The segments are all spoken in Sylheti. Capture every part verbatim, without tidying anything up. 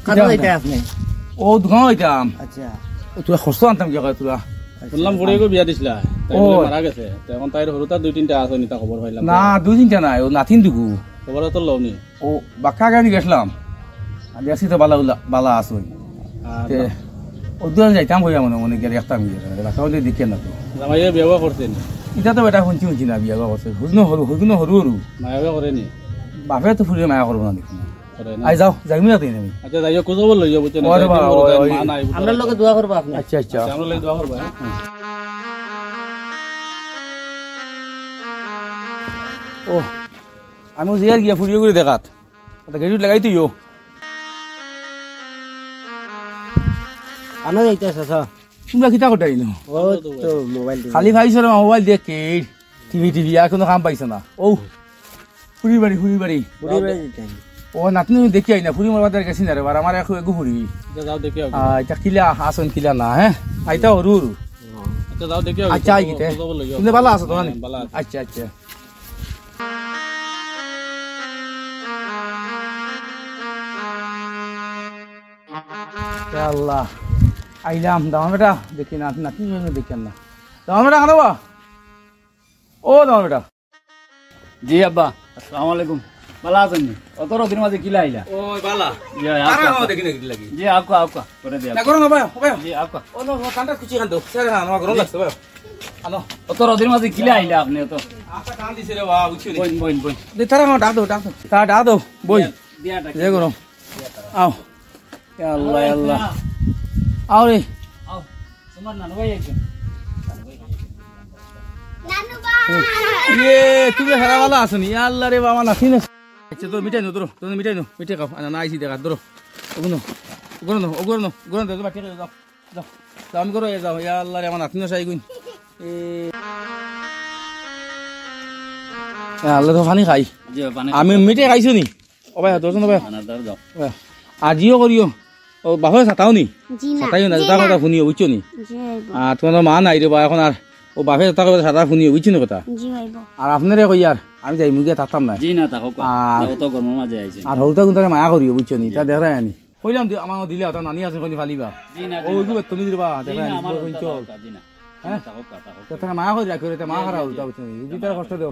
কাজে যাইতা আপনি? ও দোকান যাইতাম। আচ্ছা। ও তোরা খরচ আনতাম কি কয় তোরা? শুনলাম বুড়িগো বিয়া দিছলা, তাই ও। বলে মারা গেছে। তো এখন তাইর হুরুতা দুই তিনটা আছে নি, তা খবর পাইলাম। না, দুই তিনটা নাই, ও নাতিন দুগু। খবর তো লও নি। ও বাক্কা গাড়ি গেছলাম। আর দেখছি তো বালা উলা-, বালা আছে ওই। আর তে, না। ও দুজন যাইতাম কইয়া মনে মনে গেলে একটা মিলে গেলে, বাক্কা ওদের দেখে না তো। জামাইয়ে বিয়া করছে নি? এটা তো বেটা হুনছি হুনছি না বিয়া করছে। হুজনো হরু, হুজনো হরু হরু। মায়া বিয়া করে নি? বাপে তো ফুরিয়ে মায়া করবো না দেখি। করে না। আই যাও, যাইমু না তো আমি। আচ্ছা, যাইও, খোঁজ খবর লইও, বুঝছো নি? ওরে বাবা, ওই, ওই। মা নাই, বুঝছো আচ্ছা, না? আমরার লগে দোয়া করবা আপনি। আচ্ছা, আচ্ছা। আচ্ছা, আমরার লগে দোয়া করবা, হ্যাঁ? ও, আমি জিয়ার গিয়া ফুরিয়ে করে দেখাত। ওটা গেজুট লাগাই তুইও। আনো যাইতে আছে, স্যার। তোমরা কিতা করতে আইনো? ও তো মোবাইল টিভি। খালি পাইছো রে মোবাইল দেখে, টিভি, টিভি, আর কোনো কাম পাইছো না। ও, ফুরির বাড়ি, ফুরির বাড়ি। ফুরির বাড়ি যাইতে আইনো। ও, নাতনি আমি দেখি আই না, ফুরি মোর বাজার গেছি না রে, বার আমার এক এগু ফুরি। আচ্ছা, যাও দেখি আও। আহ, এটা কিলা, আসন কিলা না, হ্যাঁ? আইতা হরু হরু। আচ্ছা, যাও দেখি আও। আচ্ছা, আই গিতে। খোঁজ খবর লইও। তুমি ভালা আছো তো, হ্যাঁ, নানি? ভালা আছি। আচ্ছা, আচ্ছা। ইয়া আল্লাহ। আইলাম, দামান বেটা, দেখি না, নাতি জন্য দেখেন না। দামান বেটা, খানো বা? ও দামান বেটা। জি আব্বা, আসসালামু আলাইকুম। ভালা আছইন নি? অত রোদের মাঝে কিলা আইলা? ও, ভালা। জি, আউক্কা, আরে, আউক্কা। দেখি না, কিতা লাগি? জি, আউক্কা, আউক্কা। করে দিয়া। না, গরম হবে, হবে। জি, আউক্কা। ও, না, না, ঠান্ডা কিছু খান তো। স্যার, হ্যাঁ, আমার গরম লাগছে, ভাই। আনো। অত রোদের মাঝে কিলা আইলা আপনি অত? আউক্কা টান দিছে রে, বাবা, বুঝছো নি? বইন, বইন, বইন। দে, তারা আমার ডাক দাও, ডাক দাও। তারা ডাক দাও, বই। দিয়া, দিয়া ডাক। যে গরম। আও। ইয়া আল্লাহ, ইয়া আল্লাহ। আও রে। আও। তোমার নানু ভাই একজন। ইয়ে, তুমি হেরা ভালা আছো নি? ইয়া আল্লাহ রে বাবা, নাতি না। আচ্ছা, তো মিঠাই নো, ধরো, তুমি মিঠাই নো, মিঠাই খাও। আনা, না, আইছি দেখা, ধরো। ওগুনো, ওগুনো নো, ওগুনো নো, ওগুনো নো, বাটি যাও, যাও, যাও, আমি করো, যাও। ইয়া আল্লাহ রে, আমার নাতি না সাইগুন। এ। ইয়া আল্লাহ, তো পানি খাই। জি, পানি আমি খাই। মিঠাই খাইছো নি? ও ভাই, দশ জন ভাই। আনার দাও, দাও। ও ভাই, আজিও করিও। ও বাপরে সাতাও নি? জি না। সাতাইও না, জি তার না। কথা শুনিও, বুঝছো নি? জি, আইবো। আর তোমার মা নাই রে বা এখন আর। ও বাপে সাতা কথা সাতা শুনিও, বুঝছো নি কথা? জি, আইবো। আর আপনারে কই আর, আমি যাই মুগে থাকতাম না। জি না, থাকো কা। আর যাও তো গরমের মাঝে আইছে। আর হউতা কিন্তু মায়া করিও, বুঝছো নি? তা দেখরায় আনি। কইলাম দি-, আমার দিলে ওটা নানি আছে, কইনি ফালিবা। জি না, ও, জি না। ওইগুলো তুমি দিবা, জি দেখরায় না, আনি, আমার বড় হউতা কইছো। থাকো কা, জি না। হ্যাঁ? থাকো কা, থাকো কা। তো তার মায়া করি রাখিও রে, তা মা জি, খারাপ জি, হউতা, জি। বুঝছো নি? যদি তার কষ্ট দেও।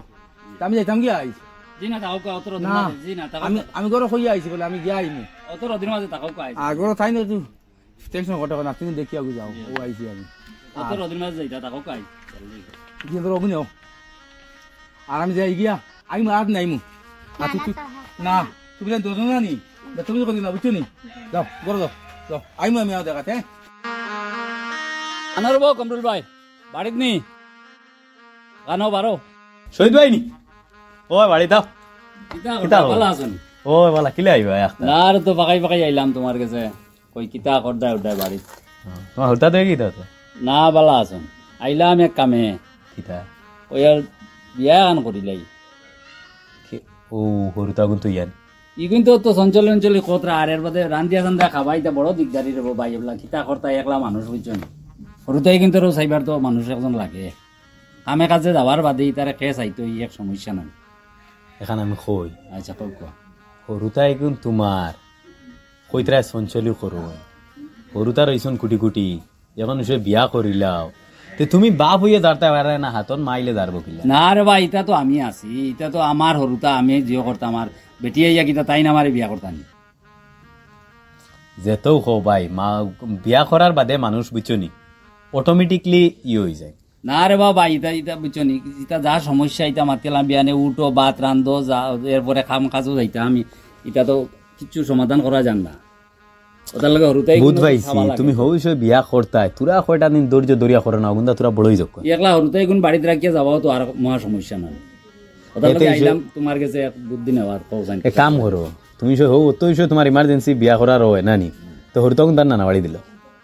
তা আমি যাইতাম কি আইস? জি না, থাকো কা, অত রোদের না, মাঝে, জি না, থাকো আমি, কা। আমি ঘরো কইয়া আইছি বলে আমি গিয়া আইনি। অত রোদের মাঝে থাকো কা আইস। আর ঘরো তাই না তুই টেনশন করতে হবে না, তুমি দেখি আগে যাও, জি। ও আইছি আমি। অত আর রোদের মাঝে যাইতা, থাকো কা আইস। কি তোর অগুনে? আর আমি যাই গিয়া, আমি আর নাইমু। আর না, তুই, না, তুই, তো হয়। না, তুমি দুজন জানি? তুমি করি না, বুঝছো নি? যাও, ঘরো যাও, যাও। আইমু আমি আর দেখাতে, হ্যাঁ? আনার বউ কমরুল ভাই, বাড়িত নি? গানো বারো। শহীদ ভাই নি? ও বাড়ি দাও। কিতা কিতা করো? ভালা আছইন? ও বালা, কিলা আইবা একটা? না, আর তো ফাঁকাই ফাঁকাই আইলাম তোমার গেছে। কই কিতা করদায় উঠদায় বাড়িত? হ্যাঁ, তোমার হঠাৎ হয়ে গেছে তো? না, ভালা আছইন। আইলাম এক কামে। কিতা? ওই আর বিয়া এখান করিলাই। কি? ও, হরুতা কিন্তু ইয়ান। ইগুন তো, তো চঞ্চল চঞ্চলি কতরা, আর এর বাদে রান্দিয়া চান্দা খাবা, ইতা বড় দিকদারি রে বা ভাই, এবলা কিতা করতা একলা মানুষ, বুঝছো নি? হরুতাই কিন্তু রো চাইবার তো মানুষ একজন লাগে। কামে কাজে যাওয়ার বাদে ইতারে কে চাইতো, ই এক সমস্যা নাই। এখান আমি কই। আচ্ছা, কও, কও। হরুতা ইগুন তোমার, কইতরায় চঞ্চলি করো। হরুতা রইছন কুটি কুটি, এখন সে বিয়া করিলাও। তে তুমি বাপ হইয়া দাঁড়াতে পারে না, হাতন মাইলে দাঁড়াবো কিলা? না রে ভাই, ইতা তো আমি আছি, ইতা তো আমার হরুতা, আমি জিও করতাম, আর বেটি আইয়া কিতা তাইন আমারে বিয়া করতা নি? যেতাউ কও ভাই, মা, বিয়া করার বাদে মানুষ বুঝছো নি, automatically ই হয়ে যায়। না রে বাবা, ইতা, ইতা বুঝছো নি, ইতা যা সমস্যা, ইতা মাতিয়ালাম বিয়ানে উঠো, ভাত রান্ধো, যা, এরপরে কাম কাজও যাইতা আমি, ইতা তো কিচ্ছু সমাধান করা যার না। ওটার লগে হরুতাই বুধ কোনো ভাইছি, খাওয়া লাগে। তুমি হউ সে বিয়া করতায়, তোরা কয়টা দিন ধৈর্য ধরিয়া করো না, অগুন্দা তোরা বড়ই যোগ কর। একলা হরুতাই গুণ বাড়িত রাখিয়া যাওয়াও তো আর মহা সমস্যা নয়। ওটার এতে লগে সে আইলাম তোমার গেছে এক বুদ্ধি নেওয়ার, কও চাইন। এক কাম করো, তুমি সে হউ, অত সে তোমার emergency বিয়া করার হয় না নি? তো হরুতা গুণ তার নানা বাড়ি দিল।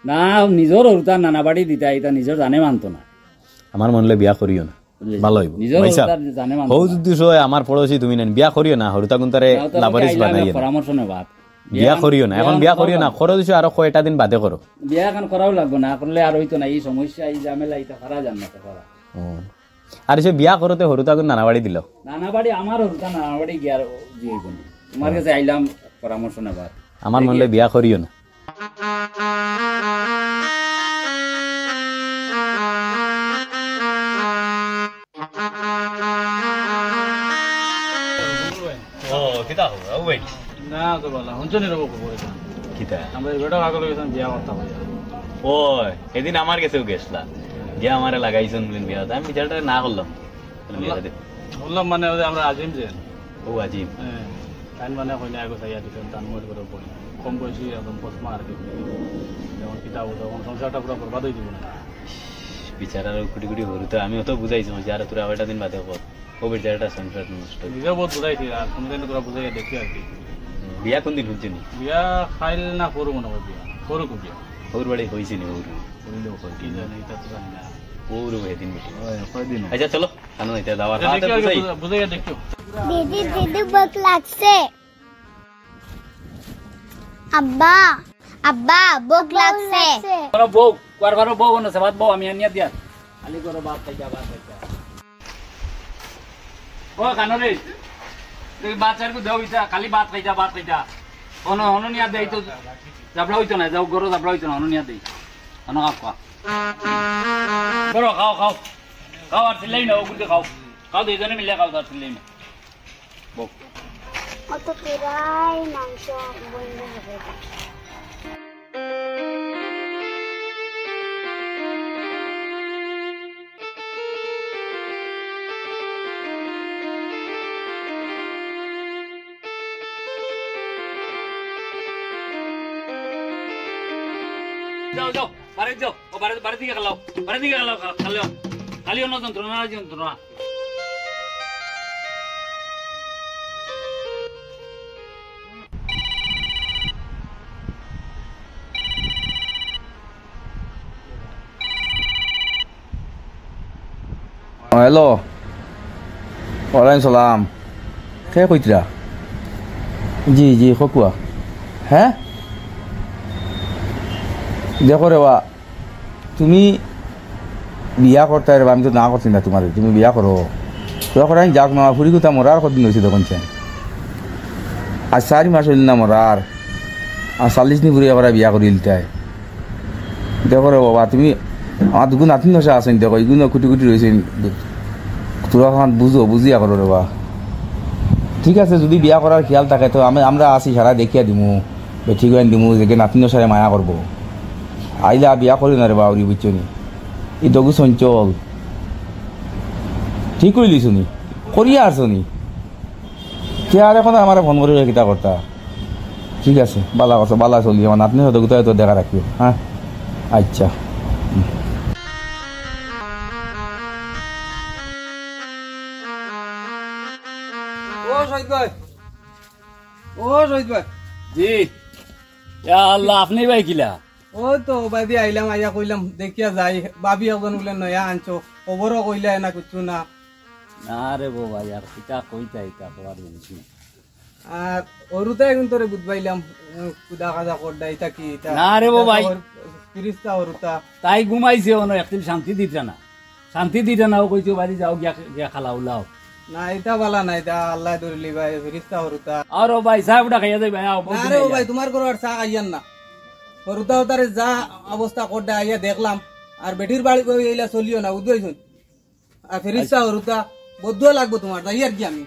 না, নিজর হরুতা নানা বাড়ি দিতা, ইতা নিজর জানে মানতো না। আমার মনে হয় বিয়া করিও না। বুঝলি? ভালো হইব। নিজর ভাই সাহেব, হরুতার জানে মানতো হউ না। যদি সে আমার পড়োশি তুমি নেন, বিয়া করিও না, হরুতা গুণ তারে না, ওটার লগে লাবারিস আইলাম বানাইও না। পরামর্শ নেবার। বিয়া বিয়া করিও না, এখন এখন বিয়া করাও করিও না, লাগবো। খরচ হইছে আরো কয়টা দিন বাদে করো। বিয়া এখন করাও লাগবো না, করলে আর হইতো না, এই সমস্যা, এই ঝামেলা, ইতা করা যার না তো করা। ও। আর সে বিয়া করতে হরুতা গুণ নানা বাড়ি দিল। নানা বাড়ি আমার হরুতা নানা বাড়ি গিয়া আর জি হইব না। তোমার হুম। গেছে আইলাম পরামর্শ নেবার। আমার মনে হয় বিয়া করিও না। ও, কিতা খবর, ও ভাই? না, তো ভালা। হুনছো নি রে বাবু খবর এটা? কিতা? আমরা এই বেটা পাগল হয়ে গেছিলাম, বিয়া করতাম ভাইয়া। ওই, এদিন আমার গেছেও গেছলা। গিয়া আমারে লাগাইছইন বুলিন বিয়া। আমি বিচারটা না করলাম। বললাম, বিয়া দে। বললাম মানে ওই যে আমরা আজিম যে। ও আজিম। হ্যাঁ, তাই মানে কইনা আগে চাইয়া দিছেন, তান মোর করে বই। কম বয়সী একদম কসমা আর কি। যেমন কিতা বলতো, তখন সংসারটা পুরো বরবাদ হয়ে দিব না। বিচার আর কুটি কুটি হরু তো আমি অত বুঝাইছি, যে আর তোরা ওইটা দিন বাদে কর। ও বিচারটা সংসার নষ্ট। নিজেও বহুত বুঝাইছি, আর কোনদিন তোরা বুঝাইয়া দেখি আর কি। বিয়া কোন দিন হচ্ছে নি? বিয়া খাইল না করু মনে হয় বিয়া। করুক বিয়া। ওর বাড়ি হয়েছে নি ওর? হইলেও হয়, কি জানি, এটা তো জানি না। ওর ওই দিন মিটিং। ওই, কয়দিন? আচ্ছা, চলো, খানো এটা দাও, আর এটা হাতে দেখি আর কি বুঝাই। বুঝা-, বুঝাইয়া দেখো। দিদি, দিদি, ভোক লাগছে। আব্বা, আব্বা, ভোক লাগছে। করো বউ, কুয়ার ঘরো বউ, অন্য সে ভাত বউ, আমি আনিয়া দিয়া। খালি করো ভাত খাইতা, ভাত খাইতা। ও কানো রে, তুই বাচ্চার কো দেও ইতা, খালি ভাত খাইতা, ভাত খাইতা। অন্য, অন্য নিয়া দেই তো, জাবলা হইতো না, যাও, গরো জাবলা হইতো না, অন্য নিয়া দেই। অন্য খাও, খাও। গরো, খাও, খাও। খাও আর চিল্লাই না, ওগুলোকে খাও। খাও, দুইজনে মিলে খাও, আর চিল্লাই না। বউ। অত পুরাই মাংস বন্ধ হবে। যাও, যাও, বাড়ি যাও। ও বাড়ি, বাড়ি দিকে গেলাও, বাড়ি দিকে গেলাও, খালি, খালি অন্য যন্ত্রণা, যন্ত্রণা। হ্যালো। ওয়ালাইকুম সালাম। কে কইতরা? জি, জি, খকুয়া। হ্যাঁ? দেখো রে বা, তুমি বিয়া করতায় রে বা, আমি তো না করছি না তোমারে, তুমি বিয়া করো। বিয়া করাই যাক না, ফুরি কথা মরার কদিন হইছে তখন চাই। আজ চারি মাস হইল না মরার। আর চল্লিশ দিন ফুরি করা বিয়া করি দিতায়। দেখো রে বাবা, তুমি আমার দুগু নাতিন দশা আছেন, দেখো, এগুলো কুটি কুটি রয়েছেন। তোরা খান বুঝো, বুঝিয়া করো রে বা। ঠিক আছে, যদি বিয়া করার খেয়াল থাকে তো আমি, আমরা আছি সারা দেখিয়া দিমু, বেটি গয়ন দিমু, যে নাতিন দশারে মায়া করবো। আইলা বিয়া করি না রে বাউরি, বুঝছো নি? এই দগু চঞ্চল। ঠিক করিলিছো নি? করিয়া আরছো নি? তে আর এখন আমারে ফোন করিয়া কিতা করতা? ঠিক আছে, বালা কথা, বালা চলি, আমার নাতনি সাথে কোথায় তো দেখা রাখিও, হ্যাঁ? আচ্ছা। ও শহীদ ভাই, ও শহীদ ভাই। জি। ইয়া আল্লাহ, আপনি ভাই কিলা? ও তো ভাই দি আইলাম, আইয়া কইলাম দেখিয়া যাই, ভাবি একজন বলে নয়া আনছো, খবরও কইলা না কিচ্ছু না। না রে বো ভাই, আর কিতা কইতা, ইতা করার জিনিস না। আর অরুতা এখন তোরে বুঝবাইলাম, উম, কুদা কাজা করডা, ইতা কি, ইতা না রে বো ইতা ভাই। তো অর-, ফিরিস্তা অরুতা। তাই ঘুমাইছে, অনো একদিন শান্তি দিতা না। শান্তি দিতা না, ও কইছে, "বাড়ি যাও, গিয়া, গিয়া খালাও লাও।" না, ইতা বালা না, ইতা আল্লাহ ধরিলি ভাই, ফিরিস্তা অরুতা। আর ও ভাই, চা উঠা খাইয়া যাই ভাই, আও, বহুত না দিন রে ও আইয়া। ভাই, তোমার ঘরো আর চা খাইয়ার না। অরুতা অতারে যা অবস্থা করডা, আইয়া দেখলাম। আর বেটির বাড়ি কই এইলা চলিও না, বুঝবাইছো? আর ফিরিস্তা অরুতা, বদুয়া লাগবো তোমার, যাই আর কি আমি।